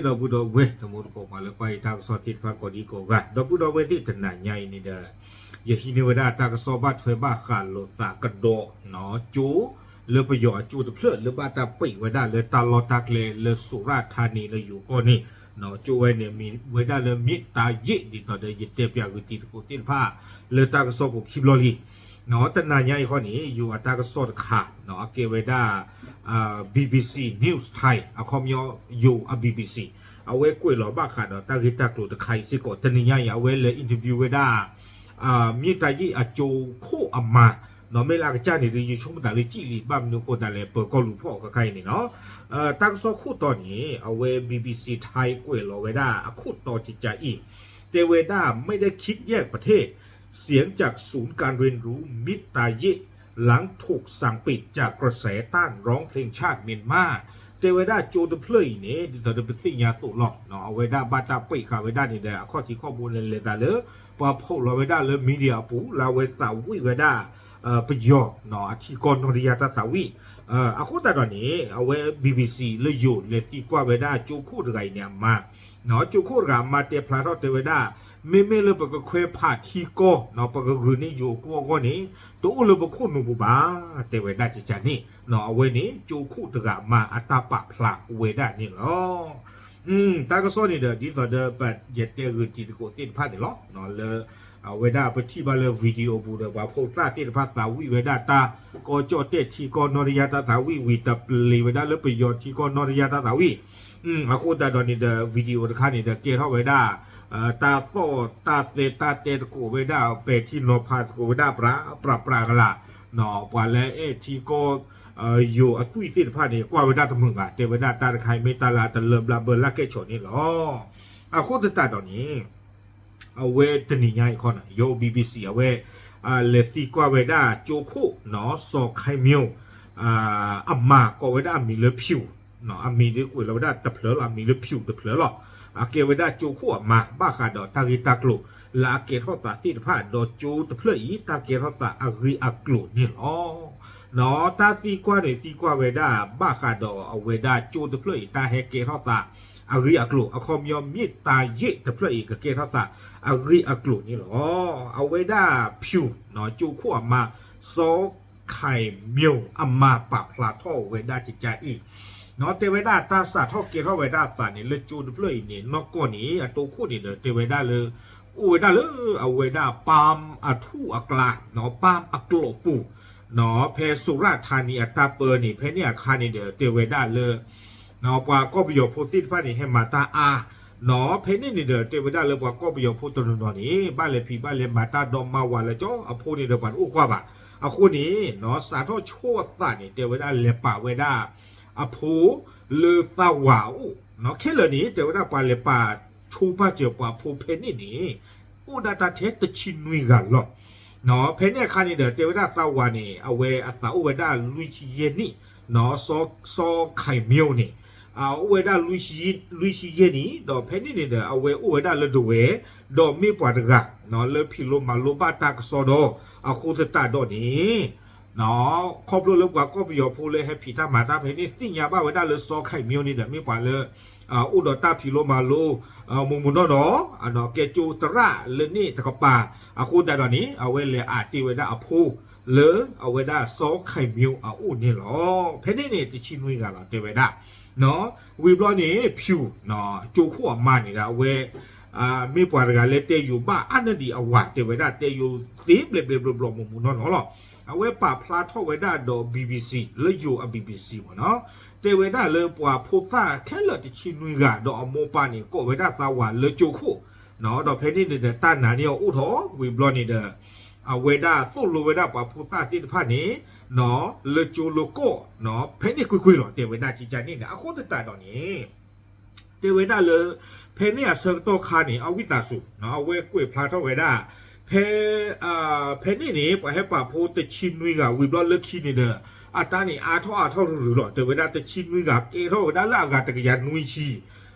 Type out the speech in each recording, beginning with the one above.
ဒီပုၢ်ဒီဝဲၢ်တံၤသကိး ပှၤလၢကွၢ်ယတၢ်ကစီၣ်သ့ၣ်တဖၣ်ကိးဒံကိးဂၤ, ဒီပုၢ်ဒီဝဲၢ်သ့ၣ် တနၤညါအံၤန့ၣ်ဒီး ယဟံးန့ၢ်ဝဲဒၣ်တၢ်ကစီၣ်ဘၣ်ထွဲဘၣ်ဃးလိာ်သးကဒီး ကၠိလၢပယီၤအကၠိတဖျၢၣ်လၢဘၣ်တၢ်ပံးဝဲဒၣ်လၢတၢ်လီၢ်တၢ်ကျဲလၢ စူၤရၣ်ထါနံၤ လၢယိၤကီၢ်န့ၣ်, ကၠိဝဲန့ၣ်မံၤဝဲဒၣ်လၢ မ့ၢ်တၤယ့ၣ် ဒ်သိးဒီးယတဲပၠးဂုာ်တံၤသကိးသ့ၣ်တဖၣ် လၢတၢ်ကစီၣ်ပူၤခံဘျီလံ. တနၤညါအံၤဃီန့ၣ် ယိၤအတၢ်ကစီၣ်တခါ အကဲဝဲဒၣ် BBC News Thai အခီပညီယိၤအ BBC အဝဲကွဲးလီၤဘၣ်ဃးဒီးတၢ်ဂ့ၢ်တၢ်ကျိၤတခါအံၤစ့ၢ်ကီး, တနံၤညါအံၤ အဝဲလဲၤ interview ဝဲဒၣ် မ့ၢ်တၤယ့ၣ်အကၠိခိၣ်အမါ, မ့ၢ်လၢအကစၢ်န့ၣ်ဒီး ယဆိကမိၣ်သးလၢကံၣ်လံ ဘၣ်မနုၤအဃိသတးလဲၣ် ပၢၤကီၢ်လူၤဖီၣ်ခါခါအံၤန့ၣ်လီၤ. တၢ်ကစီၣ်ခိၣ်တီန့ၣ် အဝဲ BBC Thai ကွဲးလီၤဝဲဒၣ်အခိၣ်တီကကါအံၤ, တဲဝဲဒၣ် ไม่ได้คิดแยกประเทศ เสียงจากศูนย์การเรียนรู้ มิตรตาเยะ หลังถูกสั่งปิดจากกระแสต้านร้องเพลงชาติเมียนมา တဲဝဲဒၣ်ကၠိတဖျၢၣ်အံၤန့ၣ် ဒ်သိးဒီးပသ့ၣ်ညါအသိးလီၤ. အဝဲဒၣ်ဘၣ်တၢ်ပံးဃာ်ဝဲဒၣ်န့ၣ်ဒီး အခီၣ်ထံးခီၣ်ဘိန့ၣ်လဲၤသးလၢ ပှၤဖီၣ်လီၤဝဲဒၣ်လၢ media အပူၤ လၢအဝဲသးဝံၣ်ဝဲဒၣ် ပယီၤ အထံကီၢ်နီၢ်တယၢ်တၢ်သးဝံၣ်, အဃိသတးဒီးန့ၣ် အဝဲ BBC လၢယိၤလဲၤသံကွၢ်ဝဲဒၣ်ကၠိခိၣ်တဂၤအံၤန့ၣ်အမါ, ကၠိခိၣ်တဂၤအမါတဲဖျါထီၣ်တဲဝဲဒၣ် မ့မ့ၢ်လၢပကခွဲးဖးထံကီၢ် ပကဂုာ်န့ၢ်ယိၤအကီၢ်အဂီၢ်န့ၣ် တအိၣ်လၢပခိၣ်နူာ်ပူၤဘၣ် တဲဝဲဒၣ်ကကါန့ၣ်, အဝဲန့ၣ် ကၠိခိၣ်တဂၤအမါအတၢ်ပာ်ဖျါဝဲဒၣ်န့ၣ်လီၤ. တၢ်ကစီၣ်န့ၣ်ဒီး ဒ်သိးဒီးပယတဲဂုာ်တံၤသကိးသ့ၣ်တဖၣ်န့ၣ်လီၤ. လၢ အဝဲဒၣ်ပထံၣ်ဘၣ်လၢ video ပူၤဒီး ပှၤဖိသၣ်သ့ၣ်တဖၣ်သးဝံၣ်ဝဲဒၣ်တၢ် ကီကၠီၣ်တဲၣ်ထံကီၢ်နီၢ်တယၢ်တၢ်သးဝံၣ် ဝံၤတပျ့ၤဝဲဒၣ်လၢပယီၤထံကီၢ်နီၢ်တယၢ်တၢ်သးဝံၣ်, အဃိသတးဒီးန့ၣ်ဒီး video တခါန့ၣ်ဒီး ကဲထီၣ်ဝဲဒၣ် တၢ်သီၣ်တၢ်သဲတၢ်တဲသကိးဝဲဒၣ် ပဲာ်ထံနီၤဖးသကိးဝဲဒၣ် ပြးပြးကလး, ပှၤလၢအဲၣ်ထံကီၢ် ယိၤအသွံၣ်သ့ၣ်တဖၣ်န့ၣ် ကွၢ်ဝဲဒၣ်တမုာ်ဘၣ် တဲဝဲဒၣ်တၢ်တခါအံၤ မ့ၢ်တၢ်လၢအတလၢဘျးဘၢလၢ်ကဲဆိးန့ၣ်လီၤ. အဃိသတးဒီးန့ၣ် အဝဲတနံၤညါအံၤခီန့ၣ် ယိၤ BBC အဝဲ လဲၤသံကွၢ်ဝဲဒၣ်ကၠိခိၣ် စီၤခဲမၠိ အမါကိးဝဲဒၣ်အမံၤလၢဖၠူၣ်, အမံၤဒ်ကွဲးလီၤဝဲဒၣ်တဖျၢၣ်လီၤ အမံၤလၢဖၠူၣ်တဖျၢၣ်လီၤ. အကဲဝဲဒၣ်ကၠိခိၣ်အမါ ဘၣ်ဃးဒီးတၢ်ဂ့ၢ်တၢ်ကျိၤ လၢအကဲထီၣ်သးသ့ၣ်တဖၣ် ဒီးကၠိတဖျၢၣ်အံၤ တၢ်ကဲထီၣ်သးအဂ့ၢ်အကျိၤန့ၣ်လီၤ. တၢ်သံကွၢ်န့ၣ် သံကွၢ်ဝဲဒၣ် ဘၣ်ဃးဒီးအဝဲဒၣ်ကၠိတဖျၢၣ်အံၤ တၢ်ဟဲကဲထီၣ်သး အဂ့ၢ်အကျိၤ အခီပညီ မ့ၢ်တၤယ့ၣ်တဖျၢၣ်အံၤ ကကဲထီၣ်သးအဂ့ၢ်အကျိၤန့ၣ်လီၤ. အဝဲဒၣ်ဖၠူၣ် ကၠိခိၣ်အမါ စီၤခဲမၠိ အမါပာ်ဖျါထီၣ်ဝဲဒၣ်ကကါအံၤ, တဲဝဲဒၣ်တၢ်စးထီၣ်ကဲထီၣ်ဝဲဒၣ်အသးန့ၣ် လၢကၠိတဖျၢၣ်အံၤန့ၣ် နီၢ်ကီၢ်န့ၣ် အတိခိၣ်န့ၣ်ဒီး တဲဝဲဒၣ်လၢ အိၣ်ဝဲဒၣ်လၢအဝဲဒၣ် ပၢ်အထူၣ်အကျါ, ပၢ်အကျိာ်ပူၤ, ဖဲစူၤရၣ်ထါနံၤအတၢ်ပၢန့ၣ် ဖဲန့ၣ်အခါန့ၣ်ဒီး တဲဝဲဒၣ်လၢ ပှၤကီၢ်ပယီၤဖိသ့ၣ်တဖၣ်န့ၣ် ဟဲမၤတၢ်အါ, ဖဲန့ၣ်န့ၣ်ဒီး တဲဝဲဒၣ်လၢပှၤကီၢ်ပယီၤဖိတနီၤနီၤန့ၣ် ဘၣ်လဲၤဖံးဘၣ်လဲၤမၤတၢ်ဒီးမါဝၤလၢကၠီအဖိန့ၣ်ဒီး ပှၤတအိၣ်ကွၢ်ဘၣ်. အဃိန့ၣ် စးထီၣ်ဆိအသးန့ၣ် တဲဝဲဒၣ်လဲၤပာ်ဝဲဒၣ်အဖိလၢသးဝၤအအိၣ်, ခဲလၢာ်န့ၣ် တဲဝဲဒၣ်ပှၤလဲၤပာ်ဆိပာ်စၢၤပှၤဖိဖဲန့ၣ်န့ၣ် အိၣ်ဒၣ်တၢ်ထဲတဆံနွံဂၤလီၤ. ဖဲန့ၣ်အခါန့ၣ်ဒီး တဲဝဲဒၣ်သးဝၤန့ၣ် အဝဲအသးအိၣ်ဝဲဒၣ်လွံၢ်ဆံယဲၢ်နံၣ်, စီၤခဲမၠိန့ၣ် အိၣ်ဝဲဒၣ် လွံၢ်ဆံယဲၢ်နံၣ် ဒီးဖဲန့ၣ်န့ၣ်ဒီး အဝဲအိၣ်ဝဲဒၣ်လၢဒဝဲၢ်, ဒီးမ့ၢ်ပှၤတဂၤ လၢဖံးလိမၤလိဘၣ်တၢ်ကစီၣ်ဒီး အဃိသတးဒီးန့ၣ် ခီဖျိလၢပှၤကီၢ်ပယီၤဖိလၢဟဲဖံးတၢ်မၤတၢ်ဖဲန့ၣ် သ့ၣ်ညါဘၣ်ဝဲဒၣ်လၢစီၤခဲမၠိန့ၣ်ဒီး မ့ၢ်ပှၤလၢ အိၣ်ဒီးတၢ်ဖံးလိမၤလိ မုၢ်မုၢ်နီၢ်နီၢ်, ကဲကၠိသရၣ်လၢန့ၣ်တကပၤ, အဃိသတးဒီးန့ၣ် အဝဲလဲၤအးတ့ၢ်ဝဲဒၣ်အဖိ လၢအဝဲဒၣ်စီၤခဲမၠိအအိၣ်န့ၣ်လီၤ. ဖဲန့ၣ်န့ၣ် တဆံနွံဂၤလီၤ တဲဝဲဒၣ် ဝံၤဘျီန့ၣ် ဖၠူၣ် ကၠိခိၣ်အမါန့ၣ်ဒီး အဝဲ မ့ၢ်ပှၤတဂၤလၢတဲယိၤဘၣ်အါန့ၢ်ဒံးအဝၤ တဲဝဲဒၣ်တဲယိၤသ့ဘျဲးဘျဲးဘျီဘျီ မုၢ်မုၢ်နီၢ်နီၢ်လီၤ. အဝဲပာ်ဖျါထီၣ်ဝဲဒၣ်ဒီး BBC လၢယိၤအ BBC မ့ၢ်နီၤ, တဲဝဲဒၣ်လၢပှၤဖိသၣ်ခဲလၢာ်တဆံနွံဂၤ ဒီးအမိၢ်ပၢ်န့ၣ် ကိးဝဲဒၣ်သးဝၤလၢကၠိခိၣ်, ဒီးဖဲန့ၣ်န့ၣ်ဒီး တၢ်နာ်န့ၢ်အီၤအိၣ်ထီၣ် ဝံၤဘျီန့ၣ်ဒီး အဝဲဒၣ်သိၣ်လိဝဲဒၣ်ပှၤဖိသၣ်သ့ၣ်တဖၣ်န့ၣ် လၢကၠိလၢကီၢ် ဖဲန့ၣ်ကွ့ၢ်ကွ့ၢ်လီၤ တဲဝဲဒၣ်ကကန့ၣ်န့ၣ် အဃိသတးဒီးန့ၣ် တဲဝဲဒၣ်လၢ ဖဲန့ၣ်အဆၢကတီၢ်ခါန့ၣ် အဝံသးစူၤ အဝဲကွဲးဖျါထီၣ်ဝဲဒၣ် ဖဲ ဖဲန့ၣ်န့ၣ် ပှၤဟဲပာ်ဖိတဆံနွံဂၤ ဝံၤဘျီလၢခံန့ၣ်ဒီး အတၢ်န့ၣ်အါထီၣ်အါထီၣ်ရုၢ်ရုၢ်လီၤ တဲဝဲဒၣ်တဆံနွံဂၤ ကဲထီၣ်ဝဲဒၣ်လၢအဂၤတကယၤနွံဆံ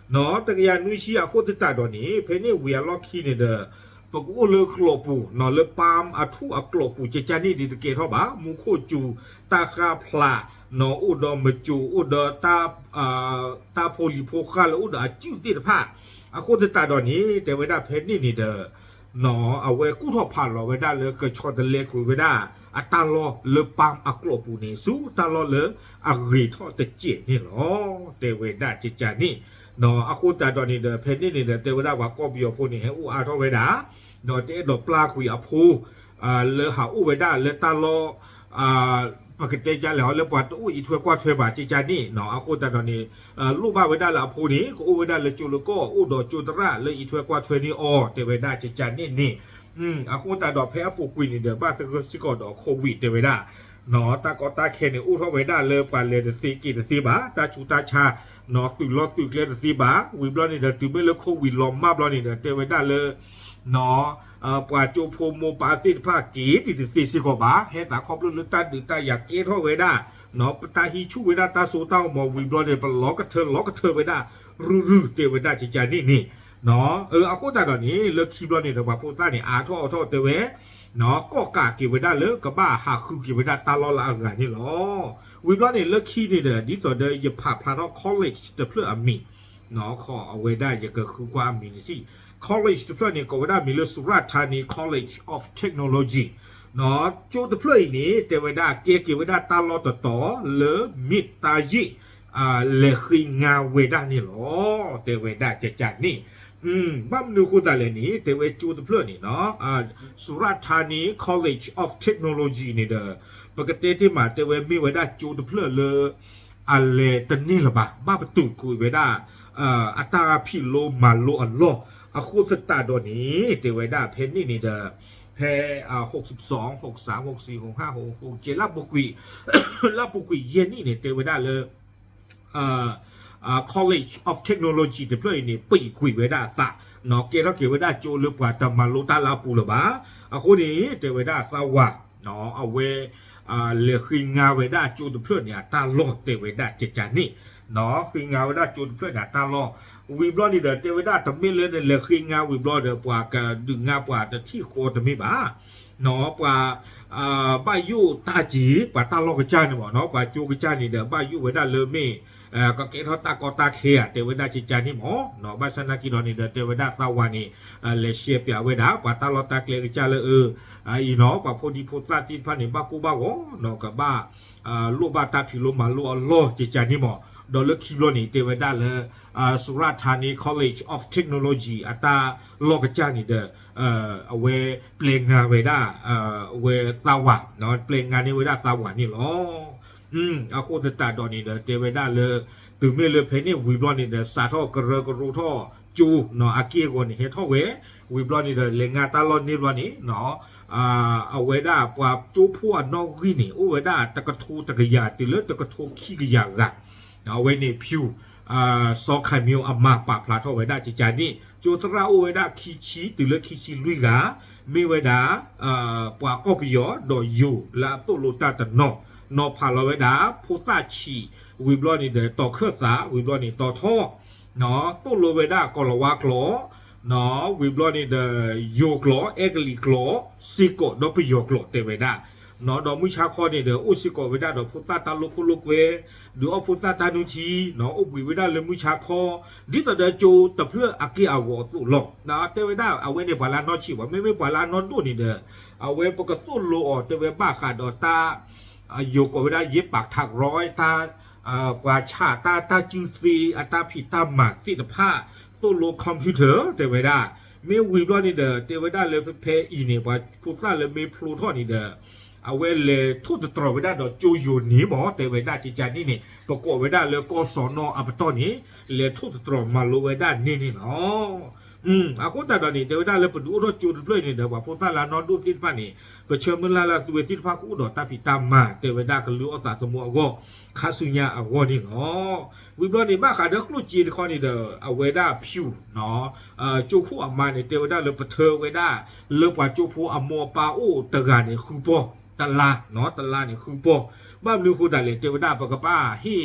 တကယၤနွံဆံ အဃိသတးဒီးန့ၣ် ဖဲန့ၣ်ဝံၤအလီၢ်ခံန့ၣ်ဒီး ပကအိၣ်လၢကျိာ်ပူၤနီၤ လၢ palm အထူၣ်အကျိာ်ပူၤ ကကန့ၣ်ဒ်တကဲထီၣ်ဘၣ် မူခိၣ်စူၤ တၢ်ဃၢ်ဖျးနီၤ အိၣ်ဒီးမစူၤ အိၣ်ဒီး တၢ်ဖိလံၤဖိဃၢ်လၢအိၣ်ဒီးအစုၣ်သ့ၣ်တဖၣ် အဃိသတးဒီးန့ၣ် တဲဝဲဒၣ်ဖဲန့ၣ်န့ၣ်ဒီး အဝဲကူၣ်ထီၣ်ဖးလီၤဝဲဒၣ်လၢကဆီတလဲကွံာ်ဝဲဒၣ် အတၢ်လီၢ်လၢ palm အကျိာ်ပူၤန့ၣ် ဆူတၢ်လီၢ်လၢအဂ့ၤထီၣ်တစဲးန့ၣ်လီၤ. တဲဝဲဒၣ်ကကန့ၣ် အဃိသတးဒီးန့ၣ်ဒီး ဖဲန့ၣ်န့ၣ်ဒီး တဲဝဲဒၣ်ပှၤကီၢ်ပယီၤဖိန့ၣ် ဟဲအိၣ်အါထီၣ်ဝဲဒၣ် ဒီးတအဲၣ်ဒိးပျၢ်ကွံာ်အဖိ လၢဟးအိၣ်ဝဲဒၣ်လၢတၢ်လီၢ် ပကတဲကလဲၣ် လၢပှၤတအိၣ်အံးထွဲကွၢ်ထွဲဘၣ်ကကန့ၣ်နီၤ အဃိသတးဒီးန့ၣ် လိၣ်ဘၣ်ဝဲဒၣ်လၢအဖိန့ၣ် ကအိၣ်ဝဲဒၣ်လၢကၠိလၢကီၢ် အိၣ်ဒီးကၠိသရၣ်လၢအံးထွဲကွၢ်ထွဲန့ၢ်အီၤ တဲဝဲဒၣ်ကကန့ၣ်န့ၣ် အဃိသတးဒီးဖဲအပူၤကွံာ်န့ၣ်ဒီး ဘၣ်သဂၢၢ်စ့ၢ်ကီးဒီး COVID တဲဝဲဒၣ် တၢ်ကီတၢ်ခဲန့ၣ် အိၣ်ထီၣ်ဝဲဒၣ်လၢပှၤလဲၤတသ့က့ၤတသ့ဘၣ် တၢ်ဆူးတၢ်ဆါ သုးလီၢ်သုးကျဲတသ့ဘၣ် ဝံၤဘျီန့ၣ်ဒီး တုၤမ့ၢ်လၢ COVID လီၤမၢ်ဘျီန့ၣ်ဒီး တဲဝဲဒၣ်လၢ ပှၤကၠိဖိမိၢ်ပၢ်သ့ၣ်တဖၣ်က့ၤဒ်တသ့စ့ၢ်ကီးဘၣ် ဟဲသးခီဖျိလၢတၢ်ဒုးတၢ်ယၤကဲထီၣ်ဝဲဒၣ် ပတၢ်ဟံးဆူၣ်ဝဲဒၣ်တၢ်စိတၢ်ကမီၤဝံၤဘျီန့ၣ် ပလီၤကထၢလီၤကထၢဝဲဒၣ် ရုၢ်ရုၢ်တဲဝဲဒၣ်ကကန့ၣ်န့ၣ် အဃိသတးဒီးန့ၣ် လၢခံဘျီန့ၣ်ဒီး ပှၤဖိသၣ်န့ၣ် အါထီၣ်အါထီၣ်တဲဝဲ ကီၣ်ကးက့ၤဝဲဒၣ်လၢကဘၣ်ဟးဃုက့ၤဝဲဒၣ်တၢ်လီၢ်လၢအဂၤန့ၣ်လီၤ. ဝံၤဘျီန့ၣ် လၢခံန့ၣ်ဒီး ဒ်သိးဒီးယဖးဖျါထီၣ် college တဖျၢၣ်အမံၤ ခီအဝဲဒၣ်ယကဃုကွၢ်အမံၤန့ၣ်စံး college တဖျၢၣ်န့ၣ် ကိးဝဲဒၣ်မံၤလၢ Surat Thani College of Technology ကၠိတဖျၢၣ်အံၤန့ၣ် တဲဝဲဒၣ်ကဲက့ၤဝဲဒၣ်တၢ်လီၢ်တတီၤလၢ မ့ၢ်တၢ်ယ့ၢ် လဲၤဃ့ငါဝဲဒၣ်န့ၣ်လီၤ. တဲဝဲဒၣ်ကကန့ၣ် ဘၣ်မနုၤအဃိသတးလဲၣ်န့ၣ် တဲဝဲကၠိတဖျၢၣ်န့ၣ် Surat Thani College of Technology န့ၣ်ဒီး ပကတဲတ့ၢ်မး တဲဝဲမ့ၢ်ဝဲဒၣ်ကၠိတဖျၢၣ်လၢ အလဲၤတန့ၢ်လၢၤဘၣ် ဘၣ်ပတုာ်ကွံာ်ဝဲဒၣ် အတၢ်ဖံးလိမၤလိအလီၢ် အဃိသတးဒီးန့ၣ် တဲဝဲဒၣ်ဖဲန့ၣ်န့ၣ်ဒီး ဖဲ หกสิบสอง หกสาม หกสี่ หกห้า หกหก หกเจ็ด လါပူၤကွံာ် လါပူၤကွံာ်ယဲၢ်နံၣ်န့ၣ် တဲဝဲဒၣ်လၢ College of Technology တဖျၢၣ်အံၤန့ၣ် ပံာ်ကွံာ်ဝဲဒၣ်အသး ကဲထီၣ်က့ၤဝဲဒၣ်ကၠိလၢပှၤတမၤလိတၢ်လၢအပူၤလၢၤဘၣ်. အဃိန့ၣ် တဲဝဲဒၣ်သးဝး အဝဲ လဲၤဃ့ငါဝဲဒၣ်ကၠိတဖျၢၣ်န့ၣ် အတၢ်လီၢ်တဲဝဲဒၣ်ကကန့ၣ် ဃ့ငါဝဲဒၣ်ကၠိတဖျၢၣ်န့ၣ် အတၢ်လီၢ် ဝံၤဘျီန့ၣ်ဒီး တဲဝဲဒၣ်တမ့ၢ်လၢနလဲၤဃ့ငါဝံၤဘျီဒီး ပှၤကဒုးငါပှၤတထံၣ်ဃီတမ့ၢ်ဘၣ် ပှၤ ဘၣ်ယိၣ်တၢ်က့ၤ ပှၤတၢ်လီၢ်ကစၢ်န့ၣ်မ့ၢ်နီၤ ပှၤကၠိကစၢ်န့ၣ်ဒီး ဘၣ်ယိၣ်ဝဲဒၣ်လၢမ့ၢ် ကကဲထီၣ်တၢ်ကီတၢ်ခဲဧါ တဲဝဲဒၣ်ကကန့ၣ်မ့ၢ်နီၤ ဘၣ်ဆၣ်နာ်က့ဒီးန့ၣ်ဒီး တဲဝဲဒၣ်သးဝးန့ၣ် လဲၤရှဲပၠးဝဲဒၣ် ပှၤတၢ်လီၢ်တၢ်ကျဲကစၢ်လၢအ အံၤနီၤ ပှၤဖိဒံဖိသၣ်သ့ၣ်တဖၣ်န့ၣ် ဘၣ်ကိၢ်ဘၣ်ဂီၤနီၤ ကဘၣ် လိၣ်ဘၣ်တၢ်ဖံးလိမၤလိအလီၢ်ကကန့ၣ်မ့ၢ် ဒီးလၢခံဘျီန့ၣ် တဲဝဲဒၣ်လၢ Surat Thani College of Technology အတၢ်လီၢ်ကစၢ်န့ၣ်ဒီး အဝဲပျဲငါဝဲဒၣ် အဝဲသးဝး ပျဲငါန့ၢ်ဝဲဒၣ်သးဝးန့ၣ်လီၤ. အဃိသတးဒီးန့ၣ်ဒီး တဲဝဲဒၣ်လၢ တုၤမ့ၢ်လၢဖဲန့ၣ်ဝံၤဘျီန့ၣ်ဒီး စးထီၣ်ကရၢကရိထီၣ်ကၠိနီၤ အက့ၢ်အဂီၤန့ၣ် ဟဲထီၣ်ဝဲ ဝံၤဘျီန့ၣ်ဒီး လဲၤငါတၢ်လီၢ်န့ၢ်ဘျီန့ၣ်နီၤ အဝဲဒၣ်ပှၤကၠိဖိအနီၣ်ဂံၢ်န့ၣ် အိၣ်ဝဲဒၣ်တကထိတကယၤတုၤလၢတကထိခံကယၤဂၤ အဝဲန့ၣ်ဖၠူၣ် စီၤခၣ်မၠိအမါပာ်ဖျါထီၣ်ဝဲဒၣ်ကကန့ၣ် ကၠိသရၣ်အိၣ်ဝဲဒၣ်ခံဆံတုၤလၢခံဆံလွံၢ်ဂၤ မ့ၢ်ဝဲဒၣ် ပှၤကီၢ်ပယီၤဒီးယိၤလၢအသိၣ်လိတၢ်တနီၤ နီၤဖးလီၤဝဲဒၣ် ဖိသၣ်ဆံး ဝံၤဘျီန့ၣ်ဒီး တီၤခၢၣ်သး ဝံၤဘျီန့ၣ် တီၤထီၣ် သိၣ်လိဝဲဒၣ်ကီၤလၤဝါကျိာ် ဝံၤဘျီန့ၣ်ဒီး ယိၤကျိာ် အဲကလံးကျိာ် စ့ၢ်ကီးဒီးပယီၤကျိာ်တဲဝဲဒၣ် ဒီးမုၢ်ဆါခီန့ၣ်ဒီး အိၣ်စ့ၢ်ကီးဝဲဒၣ်ဒီးဖိသၣ်တၢ်လိာ်ခိၣ်လိာ်ကွဲ ဒုးအီၣ်ဖိသၣ်တၢ်နုၢ်ထံ အိၣ်ဘှံးဝဲဒၣ်လၢမုၢ်ဆါခီ ဒ်သိးဒီးကၠိတဖျၢၣ်အက့ၢ်အဂီၤအသိးလီၤ. တဲဝဲဒၣ် အဝဲန့ၣ်ပှၤလၢအနီၢ်ဆံးဘၣ် မ့မ့ၢ်ပှၤလၢအနီၢ်ဒိၣ်န့ၣ်ဒီး အဝဲပကသိၣ်လိအီၤ တဲဝဲဘၣ်ဃးဒီးတၢ် ယိၤကိးဝဲဒၣ် ယ့ပာ်ထးရီ တၢ် ပှၤဆးတၢ် တၢ်စုသ့ အတၢ်ဖံးတၢ်မၤသ့ၣ်တဖၣ် သိၣ်လိ computer တဲဝဲဒၣ် မ့ၢ်ဝံၤဘျီန့ၣ်ဒီး တဲဝဲဒၣ်လၢဖဲအံၤန့ၣ် ပှၤဖိသၣ်လၢမ့ၢ်ဖျိထီၣ်န့ၣ်ဒီး အဝဲလဲၤထိၣ်သတြီၤဝဲဒၣ်ဒီးကၠိယိၤန့ၣ်မ့ၢ် တဲဝဲဒၣ်ကကန့ၣ်န့ၣ် ပကိးဝဲဒၣ်လၢကီၢ်စီၤနီၣ်အပတီၢ်န့ၣ် လဲၤထိၣ်သတြီၤမၤလိဝဲဒၣ်န့ၣ်န့ၣ်လီၤ. အဃိသတးဒီးန့ၣ် တဲဝဲဒၣ်လၢ ပဒုးအိၣ်ထီၣ်ကၠိတဖျၢၣ်အံၤန့ၣ်ဒီး ပှၤဖိသၣ်လၢအနီၢ်ဒိၣ်သ့ၣ်တဖၣ်န့ၣ် ပဆၢမုၢ်လၢ်လၢသုဝဲသ့ၣ်တဖၣ်ကအိၣ်ဒီးတၢ်ဖံးတၢ်မၤ တဲဝဲဒၣ်ကလုၢ်အီၣ်သးသမူအဂီၢ် ခါဆူညါအဂီၢ်န့ၣ်လီၤ. ဝံၤဘျီန့ၣ် ဘၣ်ဃးဒီးကျိၣ်စ့တခီန့ၣ်ဒီး အဝဲဒၣ်ဖၠူၣ် ကၠိခိၣ်အမါန့ၣ် တဲဝဲဒၣ်လၢပထၢဝဲဒၣ် လၢပှၤကၠိဖိအမိၢ်အပၢ်အိၣ်တဂၤန့ၣ် ဃုပီၢ် တလါ တလါန့ၣ်ဃုပီၢ် ဘၣ်မနုၤအဃိသတးလဲၣ် တဲဝဲဒၣ် ပကဘၣ်ဟ့ၣ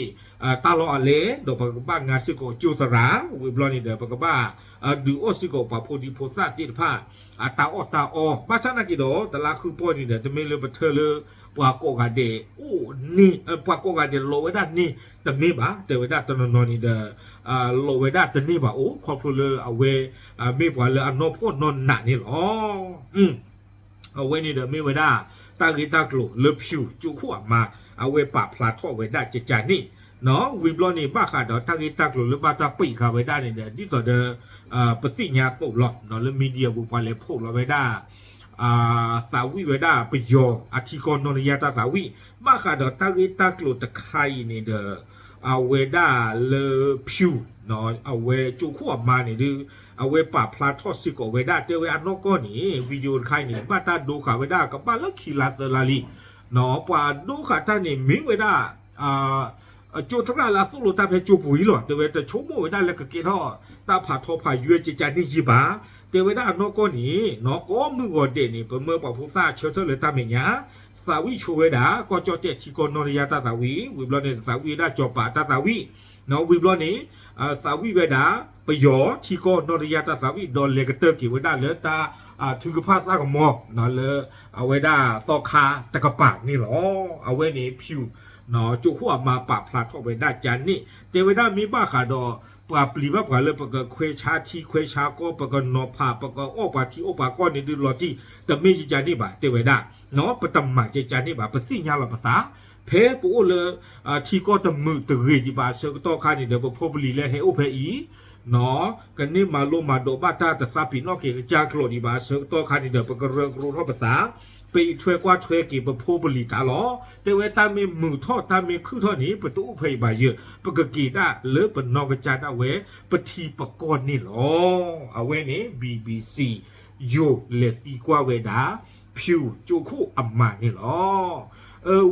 ်တၢ်လီၢ်အလဲၢ် ဒီးပကဘၣ်ငါစ့ၢ်ကီးကၠိသရၣ် ဝံၤဘျီန့ၣ်ဒီး ပကဘၣ်ဒုးအီၣ်စ့ၢ်ကီးပှၤဖိဒံဖိသၣ်သ့ၣ်တဖၣ် အတၢ်အီၣ်တၢ်အီ ဘၣ်ဆၣ်သနာ်က့ဒီး တလါဃုပီၢ်န့ၣ်ဒီး တမ့ၢ်လၢပထၢလၢ ပှၤကိးဂၤဒဲးအိၣ်န့ၢ် ပှၤကိးဂၤဒဲးလီၤဝဲဒၣ်န့ၢ်တမ့ၢ်ဘၣ် တဲဝဲဒၣ် တနီၤနီၤန့ၣ်ဒီး လီၤဝဲဒၣ်တန့ၢ်ဘၣ်အိၣ် ခီဖျိလၢအဝဲ မ့ၢ်ပှၤလၢအနီၢ်ဖှီၣ်နီၢ်နးန့ၣ်လီၤ. အဝဲန့ၣ်ဒီးမ့ၢ်ဝဲဒၣ် တၢ်ဂ့ၢ်တၢ်ကျိၤလၢ Pure ကၠိခိၣ်အမါ အဝဲပာ်ဖျါထီၣ်ဝဲဒၣ်ကကန့ၣ် ဝံၤဘျီန့ၣ် ဘၣ်ဃးဒီးတၢ်ဂ့ၢ်တၢ်ကျိၤလၢဘၣ်တၢ်ပံးဃာ်ဝဲဒၣ်န့ၣ်ဒီး ဒ်သိးဒီး ပသ့ၣ်ညါသိးလီၤ လၢ media ပူၤ ပှၤလဲၤဖီၣ်လီၤဝဲဒၣ် သးဝံၣ်ဝဲဒၣ်ပယီၤအထံကီၢ်နီၢ်တယၢ်တၢ်သးဝံၣ် ဘၣ်ဃးဒီးတၢ်ဂ့ၢ်တၢ်ကျိၤတခါအံၤန့ၣ်ဒီး အဝဲဒၣ်လၢ Pure အဝဲကၠိခိၣ်အမါန့ၣ်ဒီး အဝဲပာ်ဖျါထီၣ်စ့ၢ်ကီးဝဲဒၣ် တဲဝဲအနီၢ်ကီၢ်န့ၣ် video တခါအံၤန့ၣ် ဘၣ်တၢ်ဒိဃာ်ဝဲဒၣ်ကဘၣ်လၢခံလါသၢလါလံ ပှၤဒိဃာ်တၢ်န့ၣ်မ့ၢ်ဝဲဒၣ် ကၠိသရၣ်လၢအသိၣ်လိတၢ်ဖဲကၠိပူၤအံၤလီၤ တဲဝဲတဆိကမိၣ်ဝဲဒၣ်လၢကကဲထီၣ်တၢ်ဖးထီဖးယွဲကကန့ၣ်ယံာ်ဘၣ် တဲဝဲဒၣ်အနီၢ်ကီၢ်န့ၣ် ကိးမုၢ်ဂီၤဒဲးန့ၣ် ပမၢပှၤဖိသၣ်ဆၢထၢၣ်လၢတၢ်မဲာ်ညါ သးဝံၣ်ဆိဝဲဒၣ် ကီၢ်ကၠီၣ်တဲၣ်ထံကီၢ်နီၢ်တယၢ်တၢ်သးဝံၣ် ဝံၤဘျီန့ၣ် သးဝံၣ်ဝဲဒၣ်ကၠီၤပၤတၢ်သးဝံၣ် ဝံၤဘျီန့ၣ် သးဝံၣ်ဝဲဒၣ် ပယီၤထံကီၢ်နီၢ်တယၢ်တၢ်သးဝံၣ် ဒီးလဲၤကတၢၢ်က့ၤဝဲဒၣ်လၢတၢ်ထုကဖၣ်သၣ်ကမီၤ လၢအဝဲဒၣ်သီခါတကပၤန့ၣ်လီၤ. အဝဲန့ၣ် Pure ကၠိခိၣ်အမါပာ်ဖျါထီၣ်ဝဲဒၣ်ကကန့ၣ် တဲဝဲဒၣ်မ့ၢ်ဘၣ်ဃးဒီး ပှၤပျံၤဘၣ်ပှၤလၢပကခွဲးဆါထံခွဲးဆါကီၢ် ပကနီၤဖး ပကအီၣ်ပှၤထံအီၣ်ပှၤကီၢ်န့ၣ်ဒုးလီၤတံၢ် တမ့ၢ်ကကန့ၣ်ဘၣ် တဲဝဲဒၣ် ပတမၤကကန့ၣ်ဘၣ် ပသ့ၣ်ညါလီၤပသး ဖဲပအိၣ်လၢ ထံကီၢ်တမုာ်တဂ့ၤဒံးဘၣ်အဆၢကတီၢ်ခါန့ၣ်ဒီး ပဖိပလံၤလၢဟဲအိၣ်ဖဲအံၤ ကန့ၢ်မၤလိမၤဒိးဘၣ်တၢ်တသးပ့ၤနီၣ်က့ၤကစၢ်ကျိာ်ဒံးဘၣ်အဆၢကတီၢ်ခါန့ၣ်ဒီး ပကရၢကရိထီၣ်ပသး ပအံးထွဲကွၢ်ထွဲက့ၤပဖိပလံၤတၢ်လီၤ. တဲဝဲတၢ်မ့ၢ်မုာ်ထီၣ်တၢ်မ့ၢ်ခုၣ်ထီၣ်န့ၣ် ပတအိၣ်ဖဲအံၤဘၣ်ယၢ် ပကက့ၤဒၣ်လၢပနီၢ်ကစၢ်ဒၣ်ဝဲ ပထံပကီၢ်န့ၣ်လီၤ. အဝဲန့ၣ် BBC ယိၤလဲၤသံကွၢ်ဝဲဒၣ် Pure ကၠိခိၣ်အမါန့ၣ်လီၤ.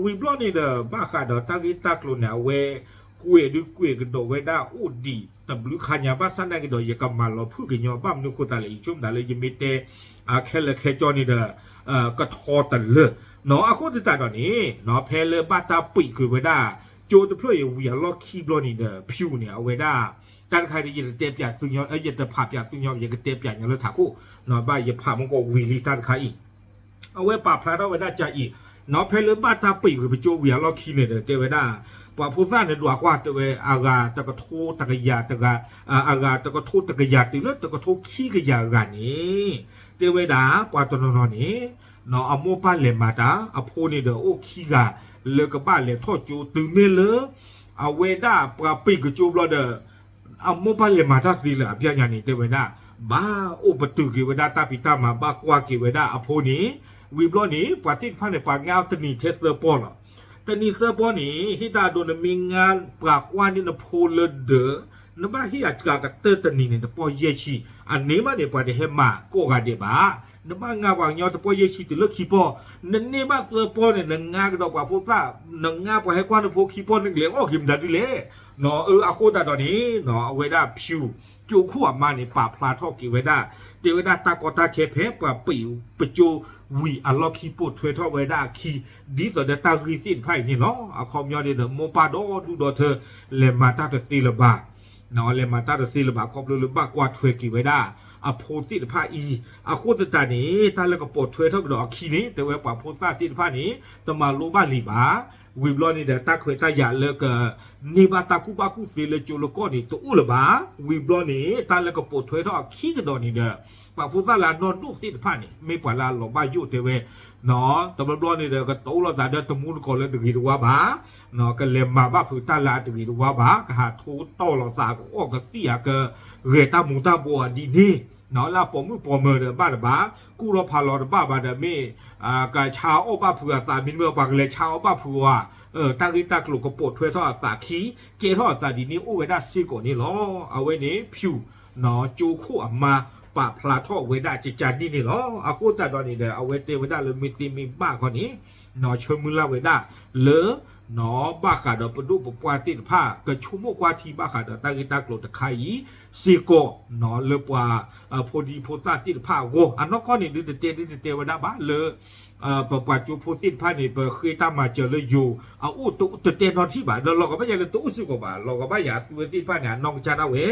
ဝံၤဘျီန့ၣ်ဒီး ဘၣ်ဃးဒီးတၢ်ဂ့ၢ်တၢ်ကျိၤန့ၣ် အဝဲ ကွဲးဒုးကွဲးကဒီးဝဲဒၣ်အိၣ်ဒံးတဘျုးခါညါ ဘၣ်ဆၣ်သနာ်က့ဒီး ယကမၤလီၤဖုၣ်ကညီ ဘၣ်မနုၤအဃိသတးလဲၣ် ယဆိကမိၣ်ဒၣ်လၢယမ့ၢ်တဲ ခဲလၢာ်ခဲဆ့န့ၣ်ဒီး ကထီတလၢာ် အဃိသတးဒီးန့ၣ် ဖဲလၢဘၣ်တၢ်ပံးကွံာ်ဝဲဒၣ် ကၠိတဖျၢၣ်အံၤဝံၤအလီၢ်ခံဘျီန့ၣ်ဒီး Pure န့ၣ် အဝဲဒၣ် တၢ်တခါန့ၣ် ယတတဲပၠးသုညီ ယတဖးပၠးသုညီ ယကတဲပၠးညီလၢထးခိၣ် ဘၣ်ယဖးမ့ၢ်ကီးဝံၤလံတၢ်တခါအံၤ အဝဲပာ်ဖျါထီၣ်ဝဲဒၣ်ကၠၢ်အံၤ ဖဲလၢဘၣ်တၢ်ပံးကွံာ်ပကၠိဝံၤအလီၢ်ခံန့ၣ်ဒီး တဲဝဲဒၣ် ပှၤဖိသၣ်န့ၣ်ဒွးကွၢ် တဲဝဲ အဂၤတကထိတကယၤတဂၤ အဂၤတကထိတကယၤတုၤလၢတကထိခံကယၤဂၤန့ၣ် တဲဝဲဒၣ် ပှၤတနီၤနီၤန့ၣ် အမိၢ်ပၢ်လဲၤမၤတၢ် အဖိန့ၣ်ဒီးအိၣ်ခံဂၤ လၢကဘၣ်လဲၤထီၣ်ကၠိ တုၤမ့ၢ်လၢ အဝဲဒၣ်ပှၤပံးကၠိဘျီဒီး အမိၢ်ပၢ်လဲၤမၤတၢ်သ့လၢအပျဲၢ်ညါန့ၣ် တဲဝဲဒၣ် ဘၣ်အိၣ်ပတုာ်က့ၤဝဲဒၣ်တၢ်ဖံးတၢ်မၤ ဘၣ်ကွၢ်က့ၤဝဲဒၣ်အဖိန့ၣ် ဝံၤဘျီန့ၣ် ပှၤသ့ၣ်တဖၣ်န့ၣ် ပှၤငါအီၤတနံၤထဲသၢပီၢ်လီၤ. တနံၤသၢပီၢ်န့ၣ် ဟ့ၣ်တၢ်အဒိ နမ့ၢ်ငါပှၤကွၢ်န့ၢ်နဖိလၢဒၢး နဘၣ်ဟ့ၣ်အကတၢၢ်တနံၤန့ၣ် တပီၢ်ယဲၢ်ဆံ အန့ၣ်ဘၣ်န့ၣ် ပှၤတဟဲမၤကိးဂၤဒဲးဘၣ်. နဘၣ်ငါပှၤကညီတပီၢ်ယဲၢ်ဆံတုၤလၢခံပီၢ် နန့ၢ်ဘၣ်သၢပီၢ်န့ၣ် နငါကဒီးပှၤဖိသၣ် နငါပှၤဟဲကွၢ်နဖိခံပီၢ် နကလဲၤအီၣ်က့ၤမတၤဒ်လဲၣ်. အဃိသတးဒီးန့ၣ် အဝဲဒၣ် Pure ကၠိခိၣ်အမါန့ၣ် ပာ်ဖျါထီၣ်က့ၤဝဲဒၣ် တဲဝဲဒၣ်တၢ်ကီတၢ်ခဲဖဲပှၤပံးပကၠိဝံၤအလီၢ်ခံပိာ်ထွဲထီၣ်ဝဲဒၣ်အခံ ဒ်သိးဒီးတၢ်ဂ့ၢ်သ့ၣ်တဖၣ်အံၤန့ၣ်လီၤ. အခီပညီန့ၣ်ဒီး မိၢ်ပၢ်ဒီဒူၣ်ဒီထၢ လဲၤမၤတၢ်တသ့လၢၤဘၣ် လဲၤမၤတၢ်တသ့လၢၤဘၣ် ခီဖျိလၢဘၣ်ကွၢ်ထွဲက့ၤဝဲဒၣ် အဖိသ့ၣ်တဖၣ်အံၤ အဃိသတးန့ၣ် တၢ်လၢကပိာ်ထွဲထီၣ်ကဒီးအခံန့ၣ် တဲဝဲပှၤဖိသၣ်သ့ၣ်တဖၣ်န့ၣ် တမၤလိဘၣ်လံၤဘၣ်. ဝံၤဘျီန့ၣ်ဒီး တၢ်ခွဲးတၢ်ယာ်လၢက န့ၢ်ဘၣ်တၢ်ကူၣ်ဘၣ်ကူၣ်သ့လၢကၠိလၢကီၢ်န့ၣ် တအိၣ်လၢၤဘၣ်. ဝံၤဘျီန့ၣ် တၢ်လၢကပိာ်ထွဲထီၣ်အခံကဒီးန့ၣ်ဒီး ပှၤဖိသၣ်လၢအနီၢ်ဒိၣ်သ့ၣ်တဖၣ်န့ၣ် မ့ၢ်ပှၤလၢအလီၤဘၣ်ယိၣ်တဲဝဲ တဘျီဘျီန့ၣ်ဒီး ကတိၤလိာ်သးဒီးတမူတကိးလၢတဂ့ၤတဝါဘၣ်, ကလဲၤမၤဘၣ်ဖုးတၢ်လၢအတဂ့ၤတဝါဘၣ်, ကဟးထိတီၢ်လိာ်သး ကအီၣ်ကသံၣ်ဧါ ကဂဲၤတၢ်မူၤတၢ်ဘှီးဧါဒ်န့ၣ်, လၢအပိာ်မုၣ်ပိာ်မၢၤဒီးဘၣ်တဘၣ်, ကူၣ်ထီၣ်ဖးလီၤတဘၣ်ဘၣ်ဒီး မ့ၢ်ကဆါအီၣ်ဘၣ်ဖုးအသး မ့တမ့ၢ် ပှၤကလဲၤဆါအီၣ်ဘၣ်ဖုးဧါ, တၢ်ဂ့ၢ်တၢ်ကျိၤကပိာ်ထွဲထီၣ်အသးခံ, ကဲထီၣ်အသးဒ်န့ၣ်အိၣ်ဝဲဒၣ်စ့ၢ်ကီးန့ၣ်လီၤ. အဝဲန့ၣ် ဖၠူၣ် ကၠိခိၣ်အမါ ပာ်ဖျါထီၣ်ဝဲဒၣ်ကကန့ၣ်န့ၣ်လီၤ. အဃိသတးဒီးန့ၣ်ဒီး အဝဲတဲဝဲဒၣ်လၢမ့ၢ်သ့မ့ၢ်ဘၣ်ခီန့ၣ် ဆၢမုၢ်လၢ်ဝဲဒၣ်လၢ ဘၣ်ဃးဒီးပဒိၣ်ပပှၢ်သ့ၣ်တဖၣ် ကဆိကမိၣ်ကွၢ်ထံဘၣ်ဃးဒီးတၢ်ဂ့ၢ်တၢ်ကျိၤတခါအံၤစ့ၢ်ကီး လၢပှၤဖိဒံဖိသၣ်သ့ၣ်တဖၣ်အဂီၢ်, အနီၢ်ကီၢ်န့ၣ် ဒုးတတဲဒုးတတဲဝဲဒၣ်ဘၣ်လၢ ပပှၤကၠိဖိသ့ၣ်တဖၣ်န့ၣ် ပဃ့တၢ်မၤစၢၤလၢယိၤအအိၣ်တတဲနီတထံၣ်ဘၣ်, ဒီးလီၤကဘၣ်ယၤလၢတအိၣ်စ့ၢ်ကီးဘၣ်, လီၤကဘၣ်ယၤအသုဝဲသ့ၣ်တဖၣ်န့ၣ် အနီၢ်ကစၢ်ဒၣ်ဝဲ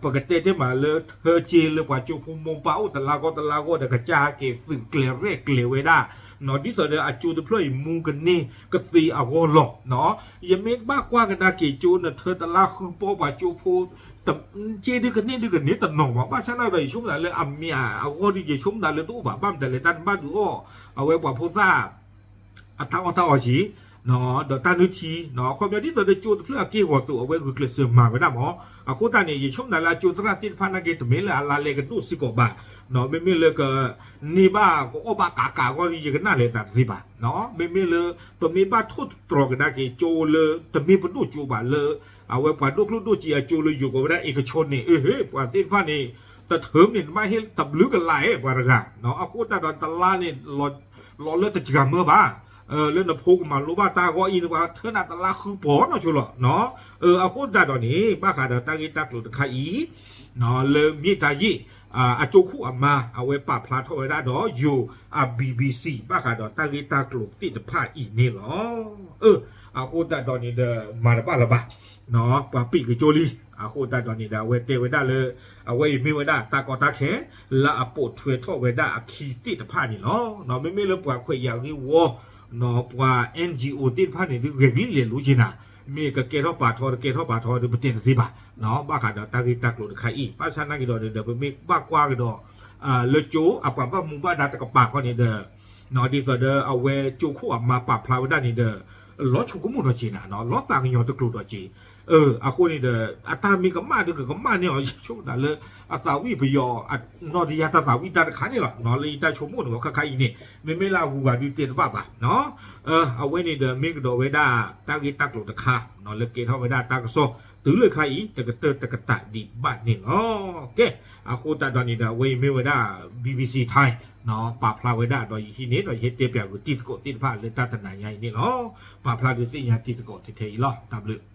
ပကတဲတ့ၢ်မးလၢထၢက့လၢပှၤကၠိဖိမိၢ်ပၢ်အိၣ်တလါဂီၢ်တလါဂီၢ်ဒီး ကစၢ်က့ၤသုးကျဲၤရဲၣ်ကျဲၤဝဲဒၣ်, ဒ်သိးဒီးအကၠိတဖျၢၣ်အံၤမူကန့ၢ်ကသ့အဂီၢ်လီၤ. ယမ့ၢ်ဘၣ်ကွၢ်ကဒါက့ၤကၠိနထၢတလါဃုပီပှၤကၠိဖိ က့ဒုကန့ၢ်ဒုကန့ၢ်တနီၤဘၣ်, ဘၣ်ဆၣ်န့ၣ်ဒီး ယဆိကမိၣ်သးလၢအမ့ၢ်အဂီၢ်ဒု ယဆိကမိၣ်သးလၢတအိၣ်ဘၣ်, ဘၣ်မတၤလဲၣ် တၢ်တဘၣ်ဒုးအီၣ် အဝဲပှၤဖိသၣ် အတၢ်အီၣ်တၢ်အီက့ၤ ဒီးတၢ်နုၢ်ထံ အခီပညီဒ်သိးဒီးကၠိတဖျၢၣ်အက့ၢ်ဂီၤသိး အဝဲဂုာ်ကျဲးစၢးမၤဝဲဒၣ်မး, အဃိသတးန့ၣ် ယဆိကမိၣ်သးလၢအကၠိသရၣ်သ့ၣ်တဖၣ်နာ်က့ တမ့ၢ်လၢအလါလဲကဒိၣ်စ့ၢ်ကီးဘၣ်, မ့မ့ၢ်လၢကန့ၢ်ဘၣ်ကအီၣ်ဘၣ်ကးကးအဂီၢ်ဒု ယကနၣ်လဲၤသးတသ့ဘၣ်, မ့မ့ၢ်လၢ ပမ့ၢ်ဘၣ်ထိၣ်သတြီၤကဒါက့ၤကၠိလၢ တမ့ၢ်ပဒိၣ်ကၠိဘၣ်လၢ အဝဲပှၤဒိၣ်ကျိၣ်ဒိၣ်စ့အကၠိလၢယိၤကီးဝဲဒၣ် အ့ကဆိန့ၣ် အဟ့ ပှၤသ့ၣ်တဖၣ်န့ၣ် တထၢမန့ၣ် တဘၣ်ဟ့ၣ်တဘျုးကလးအဲၣ်ပှၤတဂၤ, အဃိသတးဒီးတလါန့ၣ် လီၤလၢတစှၤမၢဘၣ်, လၢနဖိကမၤလိဘၣ်တၢ်အဂီၢ်အံၤန့ၣ် ပှၤထၢနၤတလါဃုပီနီၢ်ဆိလီၤ, အဃိသတးဒီးန့ၣ် ဘၣ်ဃးဒီးတၢ်ဂ့ၢ်တၢ်ကျိၤတခါအံၤ လၢမ့ၢ်တၢ်ယ့ၣ် အကၠိခိၣ်အမါ အဝဲပာ်ဖျါထီၣ်ဝဲဒၣ်ဒီးယိၤအ BBC ဘၣ်ဃးဒီးတၢ်ဂ့ၢ်တၢ်ကျိၤသ့ၣ်တဖၣ်အံၤန့ၣ်လီၤ. အဃိသတးဒီးန့ၣ်ဒီး မၤတဘၣ်လၢၤဘၣ်, ပှၤပံာ်ကၠိလံ, အဃိသတးဒီးန့ၣ်ဒီး အဝဲတဲဝဲဒၣ်လၢ အဝဲအံၤမ့ၢ်ဝဲဒၣ်တၢ်ကီတၢ်ခဲ လၢအပိာ်ထွဲထီၣ်ဝဲဒၣ်အခံသ့ၣ်တဖၣ်န့ၣ်လီၤ. မ့မ့ၢ်လၢပှၤခွဲးယာ်ဂ့ၢ်ဝီ ပှၤ NGO သ့ၣ်တဖၣ်န့ၣ် ဒုးဂဲၤကလံၣ်လဲၤလိက့ၤနၤ, မ့ၢ်ကကဲထီၣ်ပာ်ထီ တကဲထီၣ်ပာ်ထီဒီး ပတဲတသ့ဘၣ်, ဘၣ်ဃးဒီးတၢ်ဂ့ၢ်တၢ်ကျိၤတခါအံၤ ဘၣ်ဆၣ်နာ်က့ၤဒီးန့ၣ်ဒီး ပမ့ၢ်ဘၣ်ကွၢ်ကဒီး လၢကၠိအပှၤဘၣ်မူဘၣ်ဒါတကပၤခီန့ၣ်ဒီး ဒ်သိးဒီးအဝဲကၠိခိၣ်အမါပာ်ဖျါဝဲဒၣ်န့ၣ်ဒီး လီၤဆိကမိၣ်ထီၣ်က့ၤနၤ, လီၤသးကညီၤတကျိၤထီၣ်က့ၤ, အဃိန့ၣ်ဒီး အတၢ်မ့ၢ်ကမၣ်ဒီးကကမၣ်န့ၢ်အီၤ ယဆိကမိၣ်သးလၢ အသးဝံၣ်ပယီၤ နီၢ်တယါတၢ်သးဝံၣ်တၢ်တခါန့ၣ်လီၤ, လၢယတၢ်ဆိကမိၣ်န့ၣ် ခါခါအံၤန့ၣ် မ့မ့ၢ်လၢအဂုၤအဂၤဒုးတဲတဘၣ်ဘၣ် အဝဲန့ၣ်ဒီးမ့ၢ်ကဒီးဝဲဒၣ် တၢ်ဂ့ၢ်တၢ်ကျိၤတခါ လၢကဲထီၣ်ဝဲဒၣ်တၢ်ကစီၣ် တုၤလၢခါအံၤ တကတၢၢ်တကတၢၢ်ဒံးဘၣ်န့ၣ်လီၤ. ကဲ, အဃိသတးဒီးန့ၣ်ဒီး အဝဲအံၤမ့ၢ်ဝဲဒၣ် BBC Thai ပာ်ဖျါဝဲဒၣ်ဒီးယဟံးန့ၢ်ဒီးယဟဲတဲပၠးဂုာ်တံၤသကိးသ့ၣ်တဖၣ်လၢတၢ်တနၤညါအံၤန့ၣ်လီၤ. ပာ်ဖျါဒုးသ့ၣ်ညါတံၤသကိးထဲထဲအံၤလီၤ. တၢ်ဘျုး